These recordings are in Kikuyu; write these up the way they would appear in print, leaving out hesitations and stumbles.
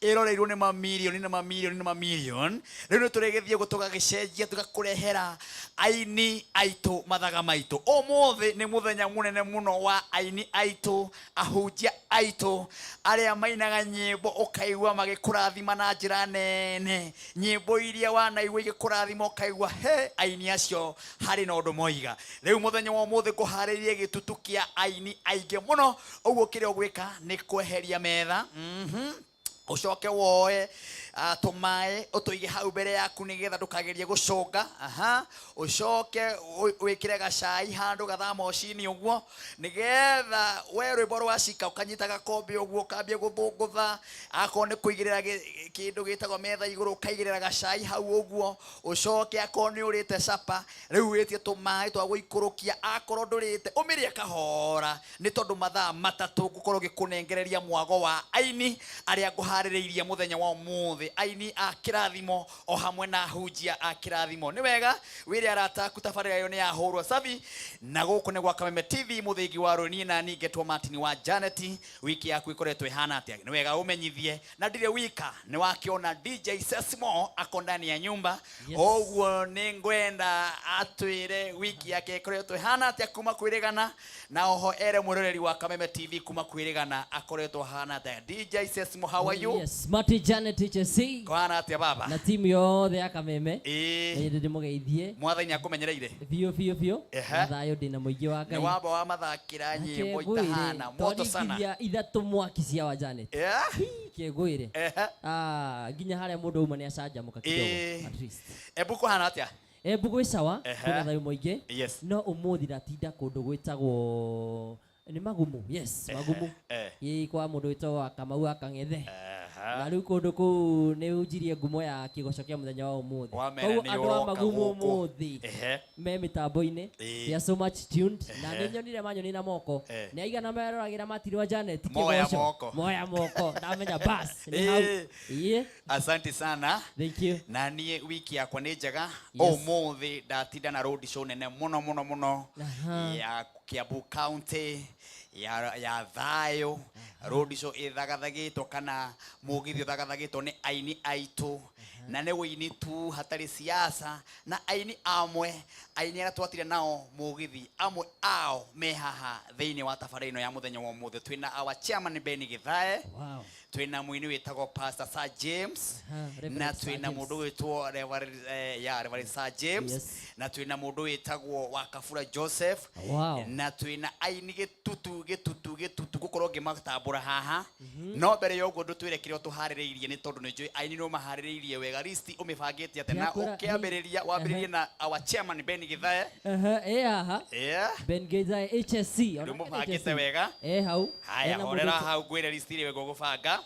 Ĩroreirwo nĩ mamirioni na mamirioni na mamirioni. Rĩu nĩ tũrĩgĩthiĩ ũguo tũgagĩcenjia, tũgakũrehera aini aitũ mathaga maitũ. Ũmũthĩ nĩ mũthenya mũnene mũno wa aini aitũ, ahunjia aitũ arĩa mainaga nyĩmbo ũkaigua magĩkũrathima na njĩra nene, nyĩmbo iria wanaigua igĩkũrathima ũkaigua he aini acio harĩ na ũndũ moiga. Rĩu mũthenya wa ũmũthĩ ngũharĩrie gĩtutu kĩa aini aingĩ mũno. Ũguo kĩrĩa ũgwĩka nĩ kweheria metha, ũcoke woe tũmaĩ ũtũige hau mbere yaku nĩgetha ndũkagerie gũcũnga. Aha, ũcoke wĩkĩre gacai handũ gathamocinĩ ũguo, nĩgetha we rwĩmbo rwa cika ũkanyita gakombe ũguo, ũkambia gũthũngũtha. Akorwo nĩ kũigĩrĩra kĩndũ gĩtagwo metha igũrũ, ũkaigĩrĩra gacai hau ũguo. Ũcoke akorwo nĩ ũrĩte capa, rĩu wĩtie tũmaĩ twa gũikũrũkia. Akorwo ndũrĩte, ũmĩrĩe kahora, nĩ tondũ mathaa 3 ngũkorwo ngĩkũnengereria mwago wa aini arĩa ngũharĩrĩirie mũthenya wa ũmũthĩ, aini a kĩrathimo o hamwe na ahunjia a kĩrathimo. Nĩ wega wĩre arata aku tabarĩra ĩyo nĩ yahũrwo cabi, na gũkũ nĩ gwa Kameme TV, mũthĩgi wa rũĩ. Niĩ na niĩ ngetwo Martin wa Janet. Wiki yaku ĩkoretwo ĩhana atĩa? Nĩ wega ũmenyithie. Na ndirĩ wika, nĩ wakĩona DJ Sesmo ako ndani ya nyumba. Yes. Ũguo nĩ ngwenda atwĩre wiki yake ĩkoretwo ĩhana atĩa kuma kwĩrĩgana, na oho ere mwĩroreri wa Kameme TV kuma kwĩrĩgana akoretwo ahana atĩa. DJ Sesmo, how are you? Yes, Martin Janet HSC. Kũhana atĩa, baba? Na timu yothe ya Kameme. Ĩĩ. Nĩ ndĩmũgeithie. Mwathani akũmenyereire. Biũ biũ biũ. Ehe. Na thayũ ndĩna mũingĩ wa Nĩ Ngai. wamba wa mathakĩra nyĩmbo itahana moto sana. Twaringiria ithatũ mwaki cia wa Janet. Kĩngwĩre. Ah, nginya harĩa mũndũ auma nĩ acanjamũka kidogo. At least. Embu kũhana atĩa? Embu gwĩ sawa, kwĩna thayũ mũingĩ. No ũmũthĩ ndatinda kũndũ gwĩtagwo nĩ Magumu. Yes, Magumu. Ĩ kwa mũndũ wĩtagwo wa Kamau wa Kang'ethe. Na rĩu kũndũ kũu nĩ hunjirie ngumo ya kĩgoco kĩa mũthenya wa ũmũthĩ. Wamera Koguo nĩ andũ a ũroka Magumu gũkũ. ũmũthĩ me mĩtambo-inĩ. They are so much tuned. Na nĩ nyonire manyoni na moko. Nĩ aigana meroragĩra Martin wa Janet Moya kĩgoco. moko. Moya moko. Ndamenya bas nĩ hau. Ĩĩ. Asante sana. Thank you. Na niĩ wiki yakwa nĩ njega. Ũmũthĩ ndatinda na road show nene mũno mũno mũno ya Kiambu County ya thayũ. Road show ĩthagathagĩtwo kana mũgithi ũthagathagĩtwo nĩ aini aitũ, na nĩ wĩini tu, hatarĩ siasa. Na aini amwe, aini arĩa twatire nao mũgithi, amwe ao me haha thĩinĩ wa tabarĩra ĩno ya mũthenya wa ũmũthĩ. Twĩna our chairman Ben Githae, twĩna mũini wĩtagwo Pastor Sir James, Reverend na Sir twĩna James. mũndũ wĩtwo Reverend, ya Reverend Sir James, na twĩna mũndũ wĩtagwo wa Kabura Joseph, na twĩna aini gĩtutu gĩtutu gĩtutu gũkorwo ngĩmatambũra haha. No mbere ya ũguo, ndũtwĩre kĩrĩa ũtũharĩrĩirie, nĩ tondũ nĩ njũĩ aini no maharĩrĩirie wega. List ũmĩbangĩte atĩa? Na ũkĩambĩrĩria wambĩrĩrie na our chairman Ben Githae. Aha, ĩ haha. Ben Githae HSC. Nĩ Ona ũmũbangĩte HSC. wega. Ĩ hau. Haya. Ena mũndũ Horera hau, ngwĩre list ĩrĩa wega ũgũbanga.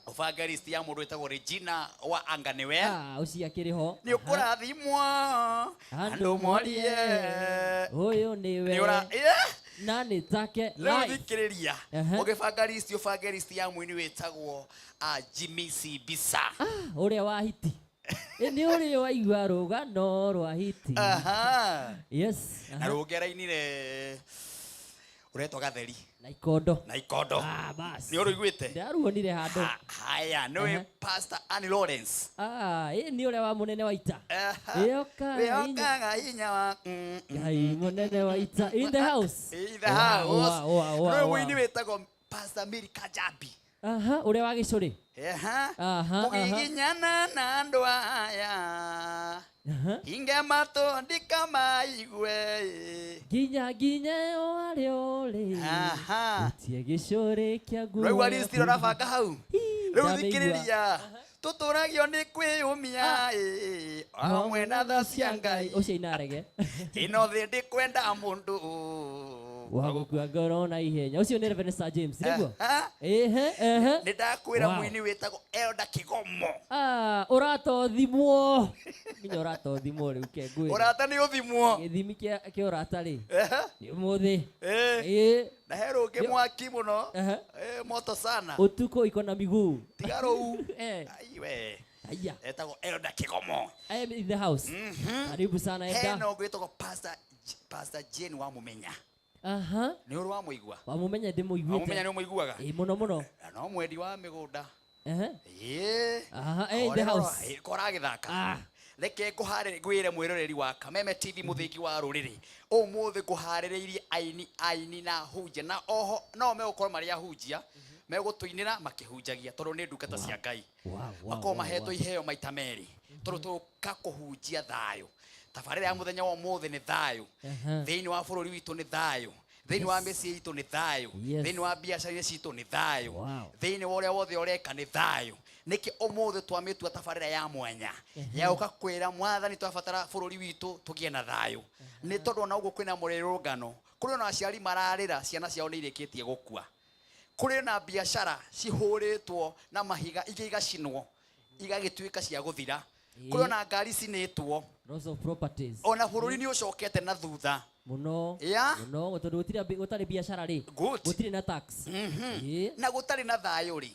Ũbange list ya mũndũ wĩtagwo Regina wa Anga nĩwe. Ah, ũcio akĩrĩ ho. Nĩ ũkũrathimwo andũ morie ũyũ nĩwe. Nĩ ũra Yeah. Na nĩ take Rĩu live. thikĩrĩria. Ũgĩbanga list, ũbange list ya mũini wĩtagwo Jimmy Sibisa. Ah, ũrĩa wa hiti. Ĩ nĩ ũrĩ waigua rũgano rwa hiti? Yes. Na rũngĩ arainire ũretwo Gatheri. Na ikondo. Na ikondo. Ah, bas. Nĩ ũrũiguĩte? Ndaruonire handũ. Haya, nĩwe Pastor Annie Lawrence. Ah, ĩ nĩ ũrĩa wa mũnene wa ita. Wĩhokaga hinya. Wĩhokaga hinya wa Ngai mũnene wa ita in the house. In the house. Nĩwe mũini wĩtagwo Pastor Mary Kajabi. Aha, ũrĩa wa gĩcũrĩ. Mũgiginyana na andũ aya, hinge matũ ndikamaigwe. Nginya nginya o harĩa ũrĩ. Ũtie gĩcũrĩ kĩa nguo Rĩu list ĩrĩa ũrabanga hau. Rĩu Ndamĩigua. thikĩrĩria, tũtũragio nĩ kwĩyũmia ĩ, hamwe na tha cia Ngai. Ũcio inarege. Ĩno thĩ ndĩkwenda mũndũ wa gũkua ngoro na ihenya. Ũcio nĩ Reverend Sir James, nĩguo? Ehe, ehe. Nĩ ndakwĩra, mũini wĩtagwo Elder Kĩgomo. Ah, ũratothimwo nginya ũratothimwo rĩu kengwĩre. Ũrata nĩ ũthimwo. Gĩthimi kĩa ũrata rĩ, nĩ ũmũthĩ. Ĩĩ. Na he rũngĩ mwaki mũno. Moto sana. Ũtukũ iko na miguu. Tiga rũu. Aiwe. Aya. Etagwo Elder Kĩgomo. I am in the house. Karibu sana, Elder. Hena ũngĩ wĩtagwo Pastor Jane wa Mũmenya. Nĩ ũrĩ wamũigua? Wamũmenya ndĩmũiguĩte. Wamũmenya nĩ ũmũiguaga? Ĩĩ, mũno mũno. Na no mwendi wa mĩgũnda. Ehe. Ĩĩ. Aha, eh, in the house. Koragĩthaka. Ah. Reke ngũharĩrĩ ngwĩre mwĩroreri wa Kameme TV, mũthĩgi wa rũrĩrĩ, ũmũthĩ ngũharĩrĩirie aini na hunjia, na oho no megũkorwo marĩ ahunjia megũtũinĩra makĩhunjagia, tondũ nĩ ndungata cia Ngai. Makorwo mahetwo iheo maita merĩ, tondũ tũka kũhunjia thayũ. Tabarĩra ya mũthenya wa ũmũthĩ nĩ thayũ. Thĩinĩ wa bũrũri witũ nĩ thayũ, thĩinĩ wa mĩciĩ itũ nĩ thayũ, thĩinĩ wa biacara-inĩ citũ nĩ thayũ, thĩinĩ wa ũrĩa wothe ũreka nĩ thayũ. Nĩkĩ ũmũthĩ twamĩtua tabarĩra ya mwanya ya gũka kwĩra Mwathani twabatara bũrũri witũ tũgĩe na thayũ? Nĩ tondũ ona ũguo kwĩna mũrĩrũngano, kũrĩ ona aciari mararĩra ciana ciao nĩ irĩkĩtie gũkua, kũrĩ na biacara cihũrĩtwo na mahiga, ingĩ igacinwo igagĩtuĩka cia gũthira, kũrĩ ona ngari cinĩtwo. Loss of properties. Ona bũrũri nĩ ũcokete na thutha. Muno. Muno, tondũ gũtirĩ gũtarĩ biacara rĩ, gũtirĩ na tax. Na gũtarĩ na thayũ rĩ,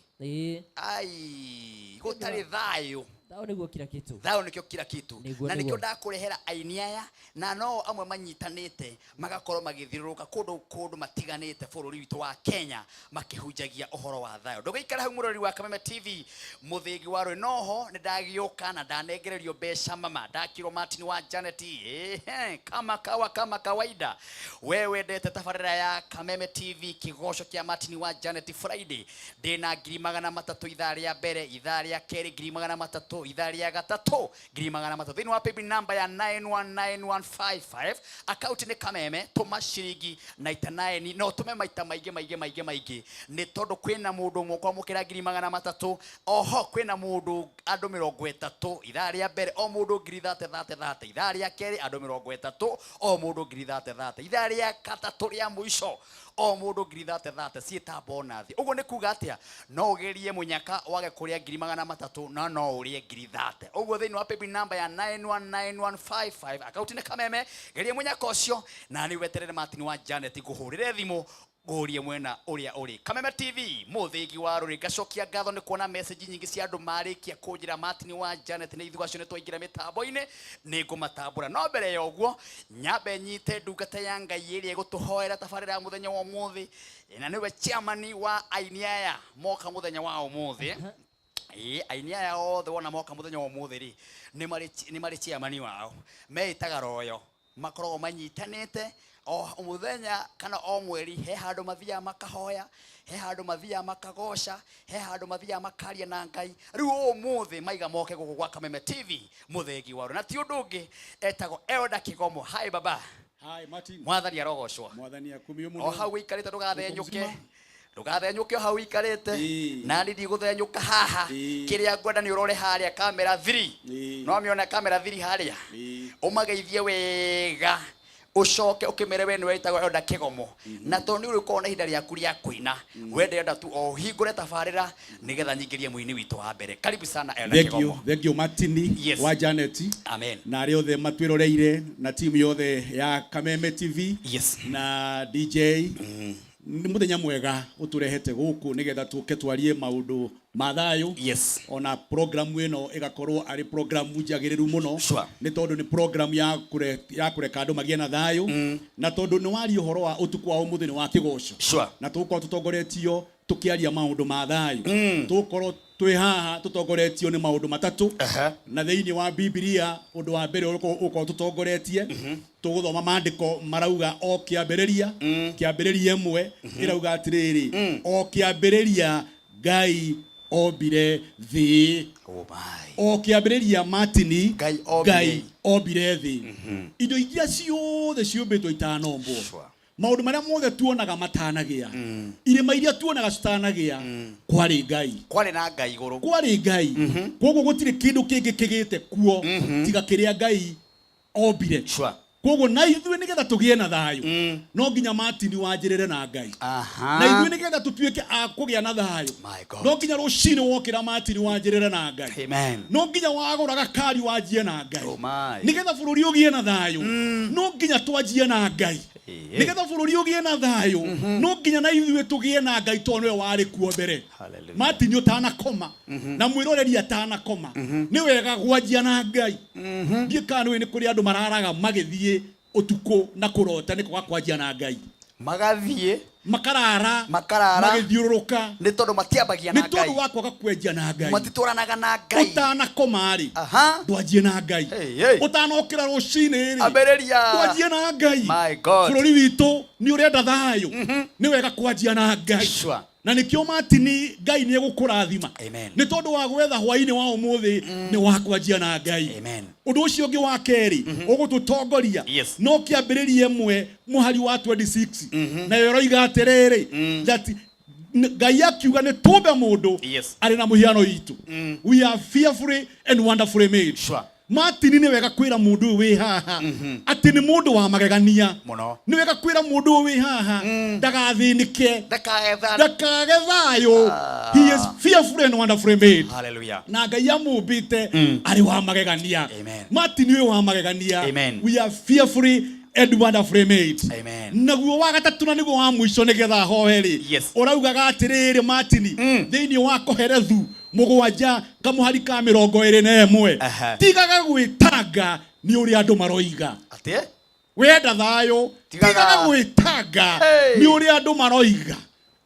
ai, gũtarĩ thayũ. Thayũ nĩguo kila kitu. Thayũ nĩkĩo kila kitu. Na nĩkĩo ndakũrehera aini aya, na no amwe manyitanĩte magakorwo magĩthiũrũrũka kũndũ kũndũ matiganĩte bũrũri witũ wa Kenya makĩhunjagia ũhoro wa thayũ. Ndũgĩikare hau, mũrori wa Kameme TV, mũthĩgi wa rũĩ, noho nĩ ndagĩũka na ndanengererio mbeca, mama ndakirwo Martin wa Janet. Ehe, kama kawa kama kawaida, we wendete tabarĩra ya Kameme TV, kĩgoco kĩa Martin wa Janet Friday, ndĩna 300,000 ithaa rĩa mbere, ithaa rĩa kerĩ 300,000, ithaa rĩa gatatũ 300,000, thĩinĩ wa paybill number ya 919155, akaunti nĩ Kameme. Tũma ciringi 99, no ũtũme maita maingĩ maingĩ maingĩ maingĩ, nĩ tondũ kwĩna mũndũ ũmwe ũkwamũkĩra 300,000. Oho kwĩna mũndũ, andũ 30 ithaa rĩa mbere, o mũndũ ngiri thate thate thate. Ithaa rĩa kerĩ andũ 30, o mũndũ ngiri thate thate. Ithaa rĩa gatatũ rĩa mũico, o mũndũ ngiri thate thate, ciĩta bonathi. Ũguo nĩ kuga atĩa? No ũgerie mũnyaka wage kũrĩa 300,000, na no ũrĩe ngiri thate. Ũguo thĩinĩ wa paybill number ya 919155, akaunti nĩ Kameme, geria mũnyaka ũcio, na nĩ weterere Martin wa Janet ngũhũrĩre thimũ ngũrie mwena ũrĩa ũrĩ. Kameme TV, mũthĩgi wa rũrĩ. Ngacokia ngatho nĩ kuona message nyingĩ cia andũ marĩkia kũnjĩra Martin wa Janet nĩ ithuĩ acio nĩ twaingĩra mĩtambo-inĩ, nĩ ngũmatambũra. No mbere ya ũguo, nyambe nyite ndungata ya Ngai ĩrĩa ĩgũtũhoera tabarĩra ya mũthenya wa ũmũthĩ, na nĩwe chairman wa aini aya moka mũthenya wa ũmũthĩ. Ĩĩ, aini aya othe wona moka mũthenya wa ũmũthĩ rĩ, nĩ marĩ chairman wao meĩtaga Royo. Makoragwo manyitanĩte o mũthenya kana o mweri, he handũ mathiaga makahoya, he handũ mathiaga makagoca, he handũ mathiaga makaria na Ngai. Rĩu ũmũthĩ maiga moke gũkũ gwa Kameme TV, mũthĩgi wa na ti ũndũ ũngĩ, etagwo Elder Kigomo. Hi baba. Hi Martin. Mwathani arogocwo. Mwathani akumio muno. O hau wĩikarĩte, ndũgathenyũke. Mũzima. Ndũgathenyũke o hau wĩikarĩte. Nani ndigũthenyũka haha. Kĩrĩa ngwenda nĩ ũrore harĩa kamera 3. No mĩone kamera 3 harĩa, ũmageithie wega, ũcoke ũkĩmere we nĩwe wĩtagwo Elder Kigomo, na tondũ nĩ ũrĩkorwo na ihinda rĩaku rĩa kũina, we ndĩrenda tu o ũhingũre tabarĩra nĩgetha nyingĩrie mũini witũ wa mbere. Karibu sana, Elder Thank you. Kigomo. Thank you Martin wa Janet. Amen. Na arĩa othe matwĩroreire na timu yothe ya Kameme TV na DJ. Nĩ mũthenya mwega ũtũrehete gũkũ nĩgetha tũke twarie maũndũ ma thayũ. Ona programu ĩno ĩgakorwo arĩ programu njagĩrĩru mũno, nĩ tondũ nĩ programu ya kũreka andũ magĩe na thayũ, na tondũ nĩ waria ũhoro wa ũtukũ wa ũmũthĩ nĩ wa kĩgoco, na tũgũkorwo tũtongoretio tũkĩaria maũndũ ma thayũ. Tũgũkorwo twĩ haha tũtongoretio nĩ maũndũ matatũ, na thĩinĩ wa Bibilia ũndũ wa mbere ũkorwo tũtongoretie, tũgũthoma maandĩko marauga o kĩambĩrĩria, kĩambĩrĩria ĩmwe ĩrauga atĩrĩrĩ, o kĩambĩrĩria Ngai ombire thĩ. Oh my. O kĩambĩrĩria, Martini, Ngai ombire. Ngai ombire thĩ. Indo iria ciothe ciũmbĩtwo itanombwo, maũndũ marĩa mothe tuonaga matanagĩa, irĩma iria tuonaga citanagĩa, kwarĩ Ngai. Kwarĩ na Ngai igũrũ. Kwarĩ Ngai. Koguo gũtirĩ kĩndũ kĩngĩ kĩgĩte kuo tiga kĩrĩa Ngai ombire. Koguo na ithuĩ nĩgetha tũgĩe na thayũ, no nginya Martin wanjĩrĩre na Ngai. Na ithuĩ nĩgetha tũtuĩke a kũgĩa na thayũ, My God. no nginya rũcinĩ wokĩra, Martin, wanjĩrĩre na Ngai. Amen. No nginya wagũra gakari wanjie na Ngai. Oh my. Nĩgetha bũrũri ũgĩe na thayũ, no nginya twanjie na Ngai. Nĩgetha bũrũri ũgĩe na thayũ, no nginya na ithuĩ tũgĩe na Ngai, tondũ nĩwe warĩ kuo mbere. Hallelujah. Martin ũtanakoma na mwĩroreri atanakoma, nĩ wega gwanjia na Ngai. Ndiĩ kana nĩũĩ nĩ kũrĩ andũ mararaga magĩthiĩ ũtukũ na kũrota nĩ kwaga kwanjia na Ngai. Magathiĩ Makarara. Makarara. Magĩthiũrũrũka. Nĩ tondũ matiambagia Nĩ na tondũ Ngai. Wa kwaga kwenjia na Ngai. Matitwaranaga na Ngai. Ũtanakoma rĩ, ndwanjie na Ngai. Hey, hey. Ũtanokĩra rũcinĩ rĩ, Ambĩrĩria. ndwanjie na Ngai. My God. Bũrũri witũ nĩ ũrenda thayũ, nĩ wega kwanjia na Ngai. Na nĩkĩo Martin, Ngai nĩ egũkũrathima. Amen. Nĩ tondũ wa gwetha hwainĩ wa ũmũthĩ nĩ wa kwanjia na Ngai. Amen. Ũndũ ũcio ũngĩ wa kerĩ ũgũtũtongoria no kĩambĩrĩria ĩmwe mũhari wa 26, nayo ĩroiga atĩrĩrĩ, that Ngai akiuga nĩ tũmbe mũndũ arĩ na mũhiano witũ. We are fearfully and wonderfully made. Martin, nĩ wega kwĩra mũndũ ũyũ wĩ haha atĩ nĩ mũndũ wa magegania. Mũno. Nĩ wega kwĩra mũndũ ũyũ wĩ haha ndagathĩnĩke, Ndakagetha. Ndakage thayũ. He is fearfully and wonderfully made. Hallelujah. Na Ngai amũmbĩte arĩ wa magegania. Amen. Martin, ũyũ wa magegania. Amen. We are fearfully and wonderfully made. Amen. Naguo wa gatatũ na nĩguo wa mũico nĩgetha hoe rĩ, ũraugaga atĩrĩrĩ, Martin, thĩinĩ wa Koherethu 7 kamũhari ka 21, tigaga gwĩtanga nĩ ũrĩa andũ maroiga. Atĩ? Wenda thayũ, Tigaga. Tigaga gwĩtanga Hey. nĩ ũrĩa andũ maroiga.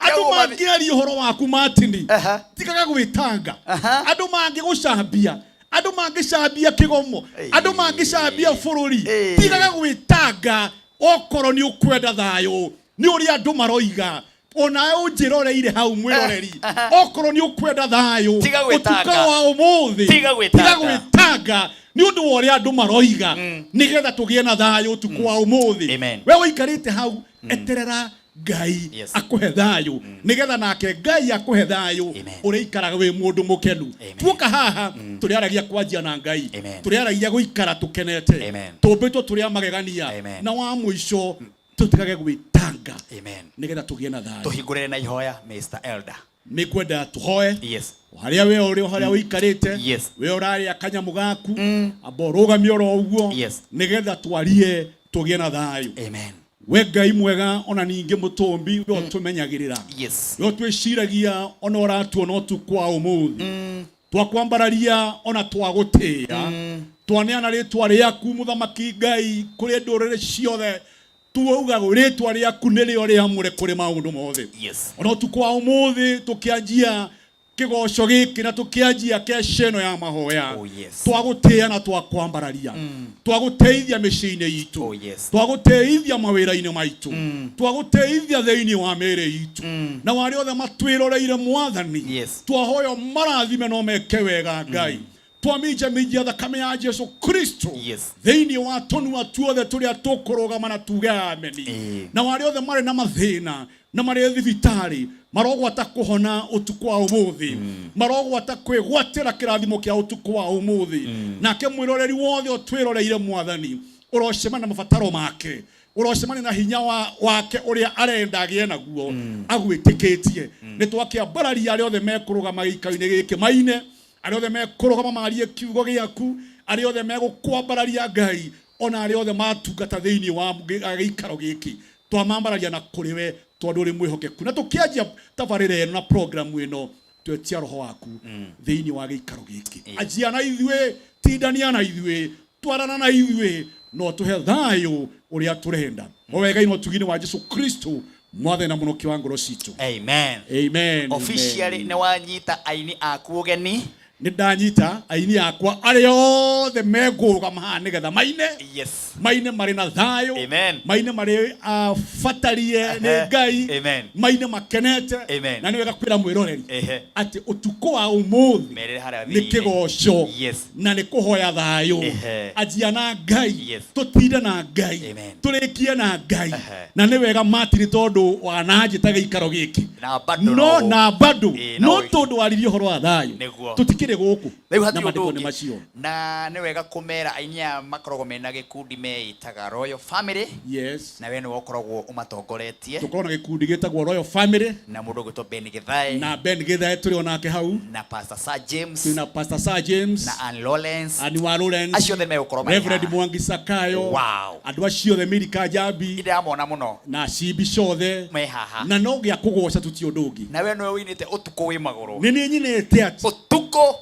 Andũ Kĩo mangĩaria ũhoro waku, Martin, tigaga gwĩtanga. Andũ mangĩgũcambia, andũ mangĩcambia kĩgomo, Hey. andũ mangĩcambia bũrũri, Hey. tigaga gwĩtanga okorwo nĩ ũkwenda thayũ nĩ ũrĩa andũ maroiga. Onawe ũnjĩroreire hau, mwĩroreri, okorwo nĩ ũkwenda thayũ Tiga gwĩtanga. ũtukũ wa ũmũthĩ, Tiga gwĩtanga. Tiga gwĩtanga nĩ ũndũ wa ũrĩa andũ maroiga, nĩgetha tũgĩe na thayũ ũtukũ wa ũmũthĩ. Amen. We ũikarĩte hau, eterera Ngai akũhe thayũ, nĩgetha nake Ngai akũhe thayũ, Amen. ũrĩikaraga wĩ mũndũ mũkenu. Amen. Tuoka haha tũrĩaragia kwanjia na Ngai, Amen. tũrĩaragia gũikara tũkenete, Amen. tũmbĩtwo tũrĩ a magegania. Amen. Na wa mũico, tũtigage gwĩtanga Amen. nĩgetha tũgĩe na thayũ. Tũhingũrĩre na ihoya, Mr. Elder. Nĩ kwenda tũhoe. Harĩa we ũrĩ, harĩa ũikarĩte, we ũrarĩa kanyamũ gaku, amba ũrũgamie oro ũguo, nĩgetha twarie tũgĩe na thayũ. Amen. We Ngai mwega ona ningĩ mũtũmbi, we ũtũmenyagĩrĩra, we ũtwĩciragia ona ũratuona ũtukũ wa ũmũthĩ, twakwambararia ona twagũtĩĩa, twaneana rĩtwa rĩaku, mũthamaki Ngai, kũrĩ ndũrĩrĩ ciothe, tuauga rĩtwa rĩaku nĩrĩo rĩamũre kũrĩ maũndũ mothe. Ona ũtukũ wa ũmũthĩ tũkĩanjia kĩgoco gĩkĩ na tũkĩanjia keca ĩno ya mahoya, twagũtĩĩa na twakwambararia, twagũteithia mĩciĩ-inĩ itũ, twagũteithia mawĩra-inĩ maitũ, twagũteithia thĩinĩ wa mĩĩrĩ itũ, na warĩa othe matwĩroreire, Mwathani, twahoya marathime no meke wega. Ngai, twaminjaminjia thakame ya Jesu Kristo thĩinĩ wa tũnua tuothe tũrĩa tũkũrũgama na tuge ameni. Na warĩa othe marĩ na mathĩna na marĩ thibitarĩ, marogwata kũhona ũtukũ wa ũmũthĩ, marogwata kwĩgwatĩra kĩrathimo kĩa ũtukũ wa ũmũthĩ. Nake mwĩroreri wothe ũtwĩroreire, Mwathani, ũrocemania na mabataro make, ũrocemania na hinya wake ũrĩa arenda agĩe naguo agwĩtĩkĩtie. Nĩ twakĩambararia arĩa othe mekũrũgama gĩikaro-inĩ gĩkĩ maine, arĩa othe mekũrũgama marie kiugo gĩaku, arĩa othe megũkwambararia Ngai, ona arĩa othe matungata thĩinĩ wa gĩikaro gĩkĩ, twamambararia na kũrĩ we tondũ ũrĩ mwĩhokeku. Na tũkĩanjia tabarĩra ĩno na programu ĩno, twetia roho waku thĩinĩ wa gĩikaro gĩkĩ. Anjia na ithuĩ, tindania na ithuĩ, twarana na ithuĩ, no tũhe thayũ ũrĩa tũrenda o wega-inĩ ũtugi-inĩ wa Jesu Kristo, Mwathani na mũnoki wa ngoro citũ. Amen. Amen. Officially Amen. nĩ wanyita aini aku ũgeni. Nĩ ndanyita aini akwa arĩa othe mekũrũgama haha nĩgetha maine, maine marĩ na thayũ, Amen. maine marĩ abatarie nĩ Ngai, Amen. maine makenete. Amen. Na nĩ wega kwĩra mwĩroreri atĩ ũtukũ wa ũmũthĩ Merĩre harĩa nĩ thĩinĩ. kĩgoco na nĩ kũhoya thayũ. Anjia na Ngai, tũtinde na Ngai, Amen. tũrĩkie na Ngai. Na nĩ wega, Martin, tondũ wananjĩta gĩikaro gĩkĩ Na bado no na bado Ĩĩ, no no tondũ waririe ũhoro wa thayũ, Nĩguo. tũtikĩrĩ gũkũ Rĩu na hatirĩ ũndũ maandĩko nĩ ũngĩ. macio. Na nĩ wega kũmera aini aya makoragwo mena gĩkundi meĩtaga Royal Family. Na we nĩwe ũkoragwo ũmatongoretie. Tũkorwo na gĩkundi gĩtagwo Royal Family na mũndũ ũgwĩtwo Ben Githae, na Ben Githae tũrĩ onake hau, na Pastor Sir James, twĩna Pastor Sir James, na Ann Lawrence. Ann wa Lawrence. Acio othe megũkorwo marĩ Reverend haha. Mwangi Sakayo. Andũ acio othe, Milika Njambi, Ndĩramona mũno. Na Cibi ciothe me haha. Na no gĩa kũgoca tuti ũndũ ũngĩ. Na we nĩwe ũinĩte ũtukũ wĩ magũrũ. Nĩ niĩ nyinĩte atĩ ũtukũ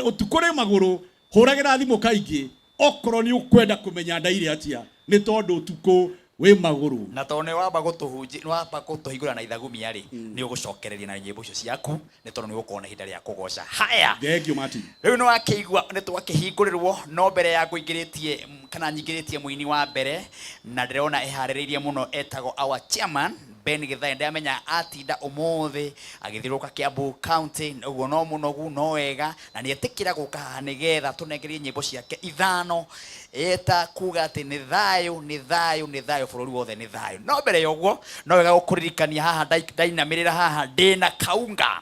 ũtukũ rĩ magũrũ. Hũragĩra thimũ kaingĩ okorwo nĩ ũkwenda kũmenya ndaire atĩa, nĩ tondũ ũtukũ Wĩ magũrũ. Na tondũ nĩ wamba gũtũhunji, nĩ wamba gũtũhingũra na ithagumia rĩ, nĩ ũgũcokereria na nyĩmbo icio ciaku, nĩ tondũ nĩ ũgũkorwo na ihinda rĩa kũgoca. Haya. Thank you, Martin. Rĩu nĩ wakĩigua nĩ twakĩhingũrĩrwo, no mbere ya ngũingĩrĩtie kana nyingĩrĩtie mũini wa mbere, na ndĩrona ĩharĩrĩirie mũno, etagwo our chairman Ben Githae. Ndamenya atinda ũmũthĩ agĩthiũrũrũka Kiambu County, ũguo no mũnogu no wega, na nĩ etĩkĩra gũka haha nĩgetha tũnengerie nyĩmbo ciake ithano, eta kuga atĩ nĩ thayũ, nĩ thayũ, nĩ thayũ, bũrũri wothe nĩ thayũ. No mbere ya ũguo no wega gũkũririkania haha ndainamĩrĩra haha ndĩna kaunga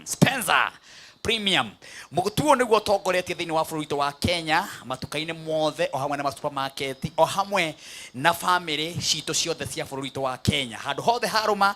Spencer Premium. Mũtu ũyũ nĩguo ũtongoretie thĩinĩ wa bũrũri witũ wa Kenya matuka-inĩ mothe, o hamwe na masupermarket, o hamwe na famĩlĩ citũ ciothe cia bũrũri witũ wa Kenya. Handũ hothe harũma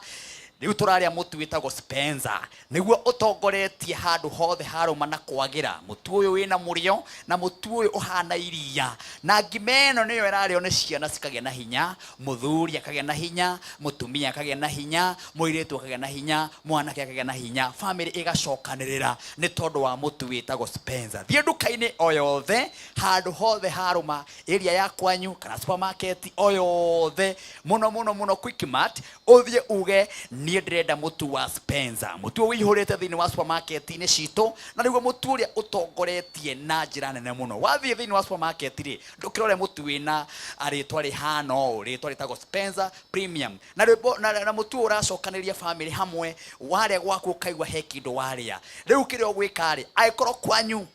rĩu tũrarĩa mũtu wĩtagwo Spencer, nĩguo ũtongoretie handũ hothe harũma na kwagĩra. Mũtu ũyũ wĩna mũrĩo na mũtu ũyũ ũhana iria, na ngima ĩno nĩyo ĩrarĩo nĩ ciana cikagĩa na hinya, mũthuri akagĩa na hinya, mũtumia akagĩa na hinya, mũirĩtu akagĩa na hinya, mwanake akagĩa na hinya, famĩlĩ ĩgacokanĩrĩra nĩ tondũ wa mũtu wĩtagwo Spencer. Thiĩ nduka-inĩ o yothe, handũ hothe harũma, area ya kwanyu kana supermarket o yothe, mũno mũno mũno Quickmart, ũthiĩ uge niĩ ndĩrenda mũtu wa Spencer. Mũtu ũyũ ũihũrĩte thĩinĩ wa supermarket-inĩ citũ, na nĩguo mũtu ũrĩa ũtongoretie na njĩra nene mũno. Wathiĩ thĩinĩ wa supermarket rĩ, ndũkĩrore mũtu wĩna rĩtwa rĩhana ũũ, rĩtwa rĩtagwo Spencer Premium, na rwĩmbo na mũtu ũyũ ũracokanĩrĩria famĩlĩ hamwe. Warĩa gwaku ũkaigua he kĩndũ warĩa. Rĩu kĩrĩa ũgwĩka rĩ, angĩkorwo kwanyu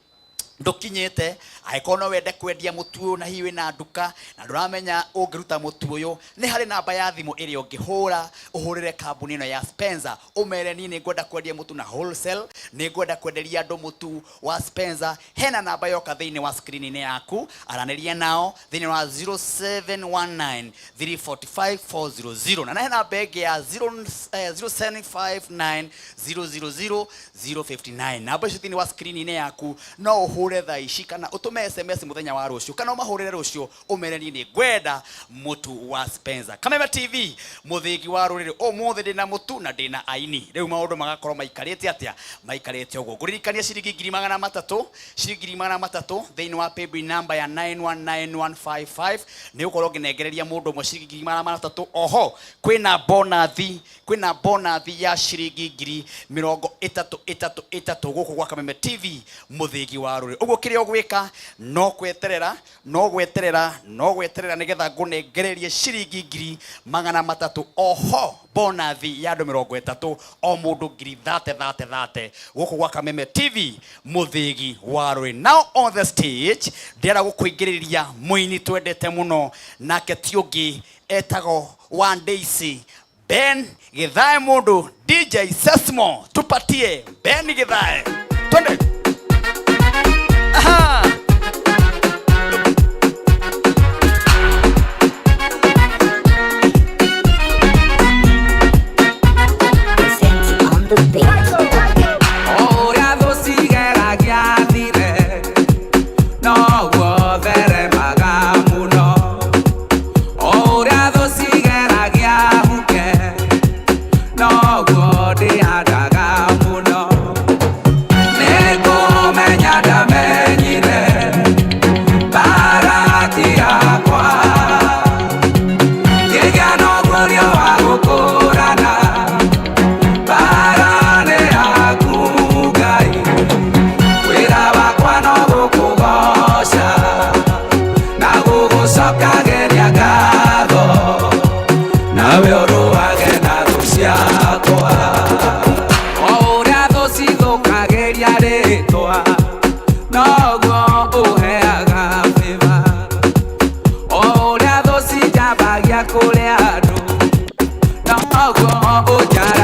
ndũkinyĩte, angĩkorwo no wende kwendia mũtu ũyũ na hihi wĩna nduka na ndũramenya ũngĩruta mũtu ũyũ, nĩ harĩ namba ya thimũ ĩrĩa ũngĩhũra, ũhũrĩre kambuni ĩno ya Spencer, ũmere niĩ nĩ ngwenda kwendia mũtu na wholesale, nĩ ngwenda kwenderia andũ mũtu wa Spencer. Hena namba yoka thĩinĩ wa screen-inĩ yaku, aranĩria nao thĩinĩ wa 0719 345 400, na hena namba ĩngĩ ya 0 0759 000 059. Namba icio thĩinĩ wa screen-inĩ yaku, no ũhũre thaa ici kana ũtũme SMS mũthenya wa rũciũ, kana ũmahũrĩre rũciũ ũmere niĩ nĩ ngwenda mũtu wa Spencer. Kameme TV, mũthĩgi wa rũrĩrĩ, ũmũthĩ ndĩna mũtu na ndĩna aini. Rĩu maũndũ magakorwo maikarĩte atĩa? Maikarĩte ũguo. Ngũririkania ciringi 300,000, ciringi 300,000 thĩinĩ wa paybill number ya 919155, nĩ ũkorwo ngĩnengereria mũndũ ũmwe ciringi 300,000. Oho kwĩna bonathi, kwĩna bonathi ya ciringi 30,000 ĩtatũ ĩtatũ gũkũ gwa Kameme TV, mũthĩgi wa rũrĩrĩ. Ũguo kĩrĩa ũgwĩka no gweterera, no gweterera, no gweterera nĩgetha ngũnengererie ciringi 300,000. Oho bonathi ya andũ 30, o mũndũ ngiri thate thate thate, gũkũ gwa Kameme TV, mũthĩgi wa rũrĩrĩ. Now on the stage ndĩrenda gũkũingĩrĩria mũini twendete mũno, nake ti ũngĩ etagwo One Daisy Ben Githae. Mũndũ DJ Sesmo, tupatie Ben Githae, twende. Aha. Sensi on the beat. Ũrĩa thũ cigeragia thire, noguo theremaga mũno. Ũrĩa thũ cigeragia huke, noguo ndĩhandaga mũno. Nĩngũmenya ndamenyire mbara ti yakwa, ngĩgĩa na ũguũrio wa gũkũrana mbara nĩ yaku Ngai. Wĩra wakwa no gũkũgoca na gũgũcokagĩria ngatho, nawe ũrũage na thũ ciakwa. O ũrĩa thũ cithũkagĩria rĩtwa, noguo ũheaga favor. O ũrĩa thũ cinjambagia kũrĩ andũ, noguo ũnjara.